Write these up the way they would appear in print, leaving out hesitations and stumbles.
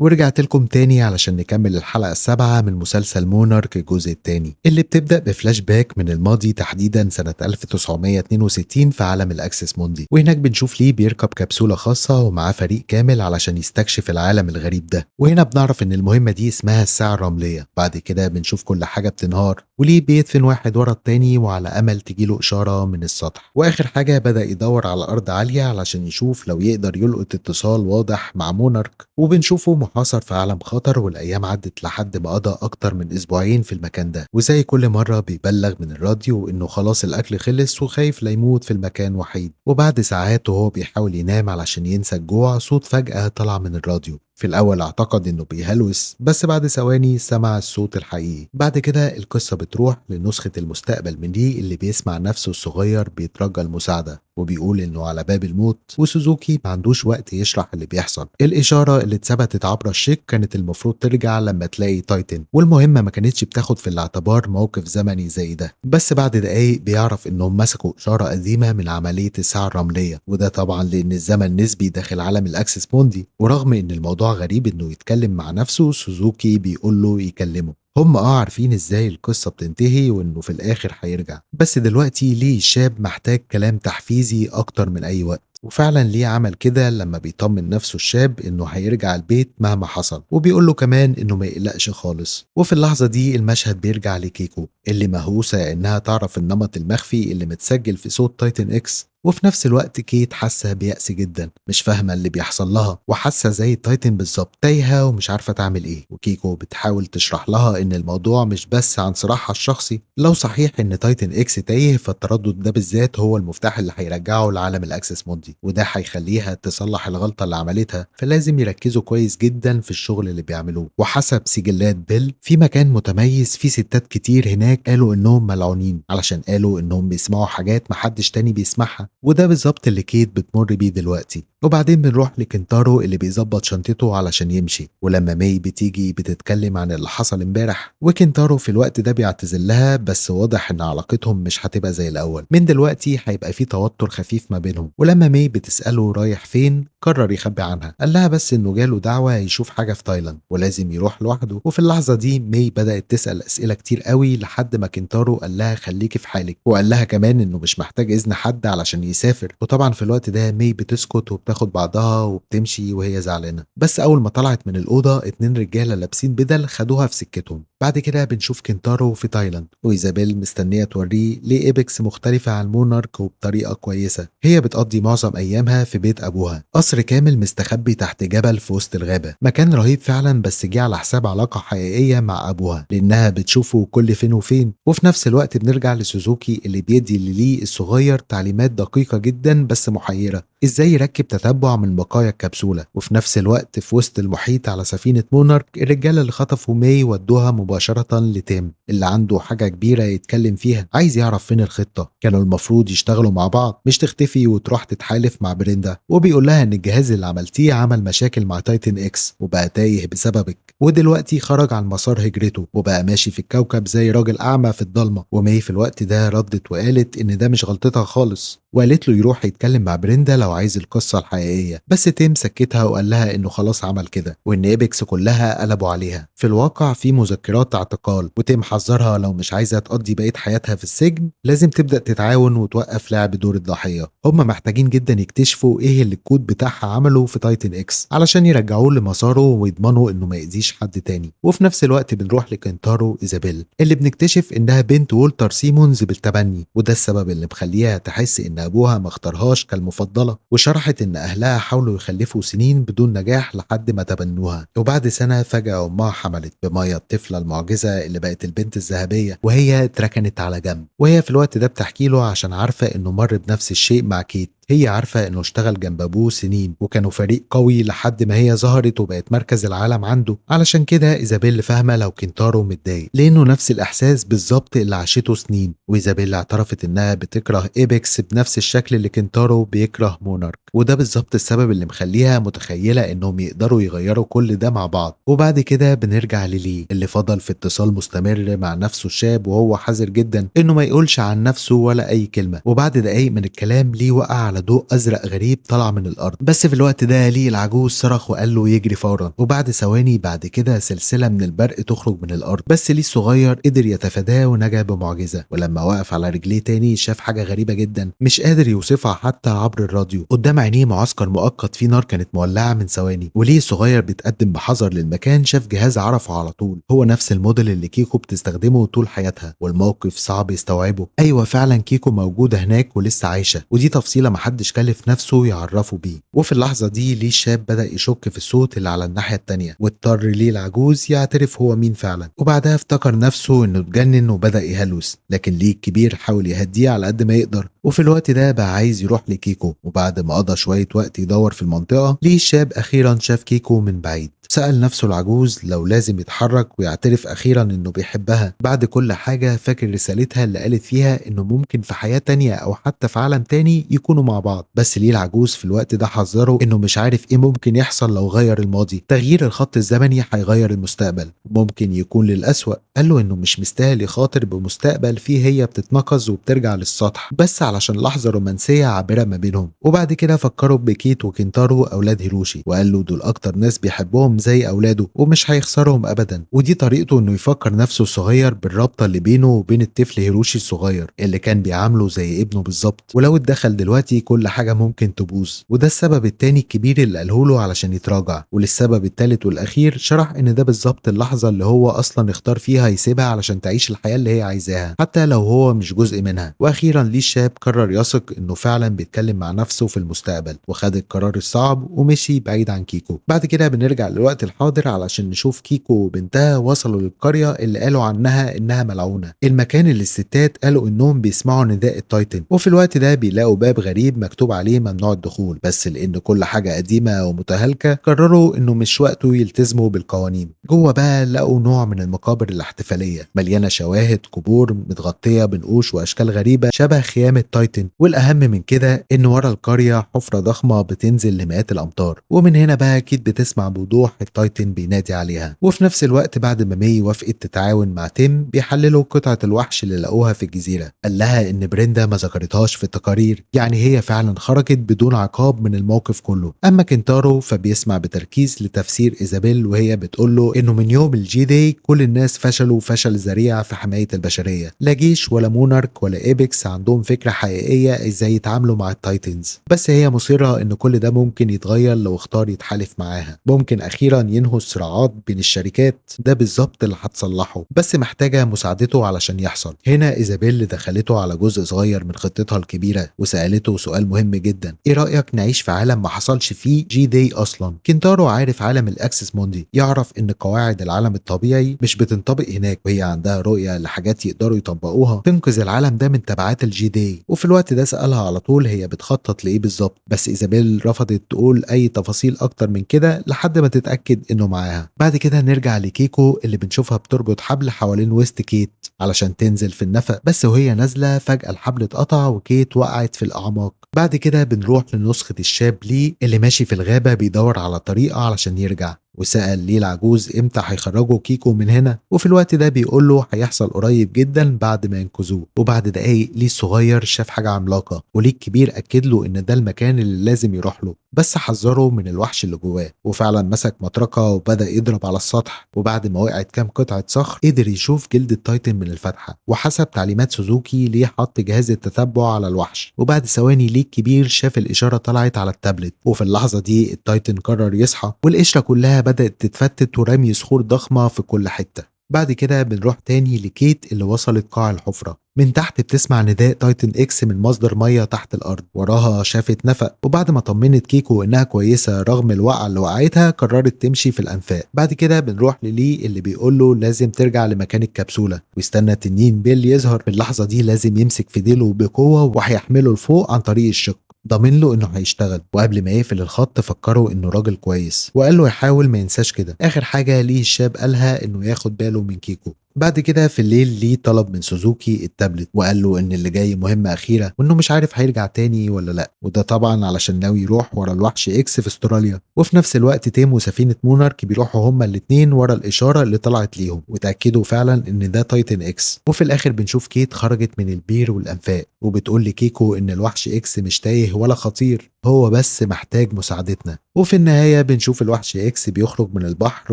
ورجعت لكم تاني علشان نكمل الحلقة السابعة من مسلسل مونارك الجزء التاني، اللي بتبدأ بفلاش باك من الماضي، تحديدا سنة 1962 في عالم الأكسس موندي. وهناك بنشوف ليه بيركب كبسولة خاصة ومعاه فريق كامل علشان يستكشف العالم الغريب ده. وهنا بنعرف ان المهمة دي اسمها الساعة الرملية. بعد كده بنشوف كل حاجة بتنهار، وليه بيدفن واحد ورا التاني وعلى أمل تجيله إشارة من السطح. وآخر حاجة بدأ يدور على أرض عالية علشان يشوف لو يقدر يلقط اتصال واضح مع مونارك. وبنشوفه محاصر في عالم خطر، والأيام عدت لحد ما قضى أكتر من أسبوعين في المكان ده. وزي كل مرة بيبلغ من الراديو إنه خلاص الأكل خلص وخايف لا يموت في المكان وحيد. وبعد ساعات وهو بيحاول ينام علشان ينسى الجوع، صوت فجأة طلع من الراديو. في الأول اعتقد إنه بيهلوس، بس بعد ثواني سمع الصوت الحقيقي. بعد كده القصة بتروح لنسخة المستقبل من لي، اللي بيسمع نفسه الصغير بيترجى المساعدة وبيقول إنه على باب الموت، وسوزوكي ما عندوش وقت يشرح اللي بيحصل. الإشارة اللي اتثبتت عبر الشيك كانت المفروض ترجع لما تلاقي تايتن، والمهمة ما كانتش بتاخد في الاعتبار موقف زمني زي ده. بس بعد دقايق بيعرف إنهم مسكوا إشارة قديمة من عملية الساعة الرملية، وده طبعا لأن الزمن نسبي داخل عالم الأكسس موندي. ورغم إن الموضوع غريب إنه يتكلم مع نفسه، سوزوكي بيقول له يكلمه. هم عارفين ازاي القصة بتنتهي وانه في الاخر هيرجع، بس دلوقتي ليه الشاب محتاج كلام تحفيزي اكتر من اي وقت. وفعلا ليه عمل كده لما بيطمن نفسه الشاب انه هيرجع البيت مهما حصل، وبيقول له كمان انه ما يقلقش خالص. وفي اللحظة دي المشهد بيرجع لكيكو اللي مهووسة انها تعرف النمط المخفي اللي متسجل في صوت تايتن اكس. وفي نفس الوقت كيت حاسة بيأس جدا، مش فاهمة اللي بيحصل لها، وحاسة زي التايتن بالظبط، تايهة ومش عارفة تعمل ايه. وكيكو بتحاول تشرح لها ان الموضوع مش بس عن صراعها الشخصي، لو صحيح ان تايتن اكس تايه فالتردد ده بالذات هو المفتاح اللي هيرجعه لعالم الاكسس موندي، وده هيخليها تصلح الغلطة اللي عملتها، فلازم يركزوا كويس جدا في الشغل اللي بيعملوه. وحسب سجلات بيل، في مكان متميز في ستات كتير هناك قالوا انهم ملعونين علشان قالوا انهم بيسمعوا حاجات محدش تاني بيسمعها، وده بالظبط اللي كيت بتمر بيه دلوقتي. وبعدين بنروح لكنتارو اللي بيظبط شنطته علشان يمشي، ولما ماي بتيجي بتتكلم عن اللي حصل امبارح، وكنتارو في الوقت ده بيعتذر لها، بس واضح ان علاقتهم مش هتبقى زي الاول، من دلوقتي هيبقى في توتر خفيف ما بينهم. ولما ماي بتسأله رايح فين، قرر يخبي عنها، قال لها بس انه جاله دعوة يشوف حاجة في تايلاند ولازم يروح لوحده. وفي اللحظة دي ماي بدأت تسأل أسئلة كتير قوي لحد ما كنتارو قال لها خليكي في حالك، وقال لها كمان انه مش محتاج إذن حد علشان يسافر. وطبعا في الوقت ده ماي بتسكت وبتاخد بعضها وبتمشي وهي زعلانة. بس أول ما طلعت من الأوضة 2 رجالة لابسين بدل خدوها في سكتهم. بعد كده بنشوف كنتارو في تايلاند، وإيزابيل مستنية توريه ليه إيبكس مختلفة عن مونارك وبطريقة كويسة. هي بتقضي معظم أيامها في بيت أبوها، قصر كامل مستخبي تحت جبل في وسط الغابة، مكان رهيب فعلا، بس جه على حساب علاقة حقيقية مع أبوها لأنها بتشوفه كل فين وفين. وفي نفس الوقت بنرجع لسوزوكي اللي بيدي للي الصغير تعليمات دقيقة جدا بس محيرة، ازاي يركب تتبع من بقايا الكبسولة. وفي نفس الوقت في وسط المحيط على سفينة مونارك، الرجالة اللي خطفوا ماي ودوها مباشرة لتيم اللي عنده حاجة كبيرة يتكلم فيها، عايز يعرف فين الخطة. كانوا المفروض يشتغلوا مع بعض، مش تختفي وتروح تتحالف مع بريندا. وبيقول لها ان الجهاز اللي عملتيه عمل مشاكل مع تايتن اكس وبقى تايه بسببك، ودلوقتي خرج عن مسار هجرته وبقى ماشي في الكوكب زي راجل اعمى في الضلمة. وماي في الوقت ده ردت وقالت ان ده مش غلطتها خالص، وقالت له يروح يتكلم مع بريندا لو عايز القصة الحقيقية. بس تيم سكتها وقال لها انه خلاص عمل كده، وان ايبكس كلها قلبوا عليها. في الواقع في مذكرات اعتقال، وتيم حذرها لو مش عايزة تقضي بقية حياتها في السجن لازم تبدأ تتعاون وتوقف لعب دور الضحية. هم محتاجين جدا يكتشفوا ايه اللي الكود بتاعها عمله في تايتن اكس علشان يرجعوه لمساره ويضمنوا انه ما يأذيش حد تاني. وفي نفس الوقت بنروح لكنتارو ايزابيل اللي بنكتشف انها بنت وولتر سيمونز بالتبني، وده السبب اللي مخليها تحس ان ابوها ما اختارهاش كالمفضله. وشرحت ان اهلها حاولوا يخلفوا سنين بدون نجاح لحد ما تبنوها، وبعد سنة فجاة امها حملت بمايا الطفلة المعجزة اللي بقت البنت الذهبية، وهي اتركنت على جنب. وهي في الوقت ده بتحكي له عشان عارفه انه مر بنفس الشيء مع كيت. هي عارفة انه اشتغل جنب ابوه سنين وكانوا فريق قوي لحد ما هي ظهرت وبقت مركز العالم عنده. علشان كده ايزابيل فاهمة لو كنتارو متضايق، لانه نفس الاحساس بالظبط اللي عاشته سنين. وايزابيل اعترفت انها بتكره ايبكس بنفس الشكل اللي كنتارو بيكره مونارك، وده بالظبط السبب اللي مخليها متخيلة انهم يقدروا يغيروا كل ده مع بعض. وبعد كده بنرجع للي اللي فضل في اتصال مستمر مع نفسه الشاب، وهو حذر جدا انه ما يقولش عن نفسه ولا اي كلمة. وبعد دقايق من الكلام ليه وقع على على ضوء ازرق غريب طلع من الارض. بس في الوقت ده ليه العجوز صرخ وقال له يجري فورا، وبعد ثواني بعد كده سلسلة من البرق تخرج من الارض، بس ليه الصغير قدر يتفاداه ونجا بمعجزه. ولما وقف على رجليه تاني شاف حاجة غريبة جدا مش قادر يوصفها حتى عبر الراديو. قدام عينيه معسكر مؤقت فيه نار كانت مولعه من ثواني، وليه الصغير بيتقدم بحذر للمكان شاف جهاز عرفه على طول، هو نفس الموديل اللي كيكو بتستخدمه طول حياتها، والموقف صعب يستوعبه. ايوه فعلا كيكو موجودة هناك ولسه عايشه، ودي تفصيله محدش كلف نفسه يعرفه بيه. وفي اللحظة دي ليه الشاب بدا يشك في الصوت اللي على الناحية التانية، واضطر ليه العجوز يعترف هو مين فعلا. وبعدها افتكر نفسه انه اتجنن وبدا يهلوس، لكن ليه الكبير حاول يهديه على قد ما يقدر. وفي الوقت ده بقى عايز يروح لكيكو، وبعد ما قضى شوية وقت يدور في المنطقة ليه الشاب اخيرا شاف كيكو من بعيد. سأل نفسه العجوز لو لازم يتحرك ويعترف أخيرا إنه بيحبها بعد كل حاجة. فاكر رسالتها اللي قالت فيها إنه ممكن في حياة تانية أو حتى في عالم تاني يكونوا مع بعض. بس ليه العجوز في الوقت ده حذره إنه مش عارف إيه ممكن يحصل لو غير الماضي، تغيير الخط الزمني هيغير المستقبل ممكن يكون للأسوأ. قال له إنه مش مستاهل يخاطر بمستقبل فيه هي بتتنقذ وبترجع للسطح بس علشان لحظة رومانسية عابرة ما بينهم. وبعد كده فكروا بكيت وكنتارو أولاد هيروشي، وقال له دول أكتر ناس بيحبهم زي اولاده ومش هيخسرهم ابدا. ودي طريقته انه يفكر نفسه الصغير بالرابطه اللي بينه وبين الطفل هيروشي الصغير اللي كان بيعامله زي ابنه بالظبط، ولو اتدخل دلوقتي كل حاجة ممكن تبوظ. وده السبب التاني الكبير اللي قاله له علشان يتراجع. وللسبب التالت والاخير شرح ان ده بالظبط اللحظة اللي هو اصلا اختار فيها يسيبها علشان تعيش الحياة اللي هي عايزاها حتى لو هو مش جزء منها. واخيرا ليه الشاب قرر يثق انه فعلا بيتكلم مع نفسه في المستقبل، وخد القرار الصعب ومشي بعيد عن كيكو. بعد كده بنرجع للوقت الحاضر علشان نشوف كيكو وبنتها وصلوا للقرية اللي قالوا عنها إنها ملعونة، المكان اللي الستات قالوا إنهم بيسمعوا نداء ال Titan. وفي الوقت ده بيلاقوا باب غريب مكتوب عليه ممنوع الدخول، بس لأن كل حاجة قديمة ومتهالكة قرروا إنه مش وقته يلتزموا بالقوانين. جوه بقى لقوا نوع من المقابر الاحتفالية مليانة شواهد قبور متغطية بنقوش وأشكال غريبة شبه خيام ال Titan. والأهم من كده إن ورا القرية حفرة ضخمة بتنزل لمئات الأمتار، ومن هنا بقى كيت بتسمع بوضوح ال Titan بينادي عليها. وفي نفس الوقت بعد ما مي وافقت تتعاون مع تيم بيحللوا قطعة الوحش اللي لقوها في الجزيرة. قال لها إن بريندا ما ذكرتهاش في التقارير، يعني هي فعلا خرجت بدون عقاب من الموقف كله. أما كنتارو فبيسمع بتركيز لتفسير إيزابيل وهي بتقول له إنه من يوم ال G-Day كل الناس فشلوا فشل ذريع في حماية البشرية، لا جيش ولا مونارك ولا إيبكس عندهم فكرة حقيقية إزاي يتعاملوا مع ال Titans. بس هي مصرة إن كل ده ممكن يتغير لو اختار يتحالف معاها، ممكن أخيرا ينهوا الصراعات بين الشركات. ده بالظبط اللي هتصلحه، بس محتاجة مساعدته علشان يحصل. هنا إيزابيل دخلته على جزء صغير من خطتها الكبيرة وسألته سؤال مهم جدا، إيه رأيك نعيش في عالم ما حصلش فيه G-Day أصلا؟ كنتارو عارف عالم ال Axis Mundi، يعرف إن قواعد العالم الطبيعي مش بتنطبق هناك، وهي عندها رؤية لحاجات يقدروا يطبقوها تنقذ العالم ده من تبعات ال G-Day. وفي الوقت ده سألها على طول هي بتخطط لإيه بالظبط، بس إيزابيل رفضت تقول أي تفاصيل أكتر من كده لحد ما تتأكد إنه معاها. بعد كده نرجع لكيكو اللي بنشوفها بتربط حبل حوالين وسط كيت علشان تنزل في النفق، بس وهي نازلة فجأة الحبل اتقطع وكيت وقعت في الأعماق. بعد كده بنروح لنسخة الشاب لي اللي ماشي في الغابة بيدور على طريقة علشان يرجع، وسأل ليه العجوز امتى هيخرجوا كيكو من هنا، وفي الوقت ده بيقول له هيحصل قريب جدا بعد ما ينقذوه. وبعد دقايق ليه الصغير شاف حاجة عملاقة، وليه الكبير أكد له إن ده المكان اللي لازم يروح له، بس حذره من الوحش اللي جواه. وفعلا مسك مطرقة وبدأ يضرب على السطح، وبعد ما وقعت كام قطعة صخر قدر يشوف جلد ال Titan من الفتحة. وحسب تعليمات سوزوكي ليه حط جهاز التتبع على الوحش، وبعد ثواني ليه الكبير شاف الإشارة طلعت على التابلت، وفي اللحظة دي ال Titan قرر يصحى، والقشرة كلها بدأت تتفتت ورمي صخور ضخمة في كل حتة. بعد كده بنروح تاني لكيت اللي وصلت قاع الحفرة. من تحت بتسمع نداء Titan X من مصدر مية تحت الارض، وراها شافت نفق، وبعد ما طمنت كيكو انها كويسة رغم الوقعة اللي وقعتها قررت تمشي في الانفاق. بعد كده بنروح للي اللي بيقول له لازم ترجع لمكان الكبسولة ويستنى تنين بيل يظهر. في اللحظة دي لازم يمسك في ديله بقوة وهيحمله لفوق عن طريق الشق، ضامن له انه هيشتغل. وقبل ما يقفل الخط فكروا انه راجل كويس وقال له يحاول ما ينساش كده. اخر حاجة ليه الشاب قالها انه ياخد باله من كيكو. بعد كده في الليل لي طلب من سوزوكي التابلت وقال له ان اللي جاي مهمة اخيرة وانه مش عارف هيرجع تاني ولا لا، وده طبعا علشان ناوي يروح ورا الوحش اكس في استراليا. وفي نفس الوقت تيم وسفينة مونارك بيروحوا هما الاتنين ورا الاشارة اللي طلعت ليهم وتأكدوا فعلا ان ده تايتن اكس. وفي الاخر بنشوف كيت خرجت من البير والانفاق وبتقول لكيكو ان الوحش اكس مش تايه ولا خطير، هو بس محتاج مساعدتنا. وفي النهاية بنشوف الوحش اكس بيخرج من البحر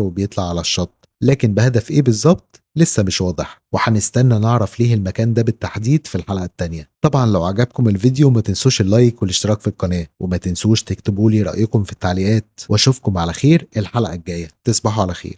وبيطلع على الشط، لكن بهدف ايه بالظبط لسه مش واضح، وهنستنى نعرف ليه المكان ده بالتحديد في الحلقة التانية. طبعا لو عجبكم الفيديو ما تنسوش ال like والاشتراك في القناة، وما تنسوش تكتبوا لي رأيكم في التعليقات، واشوفكم على خير الحلقة الجاية. تصبحوا على خير.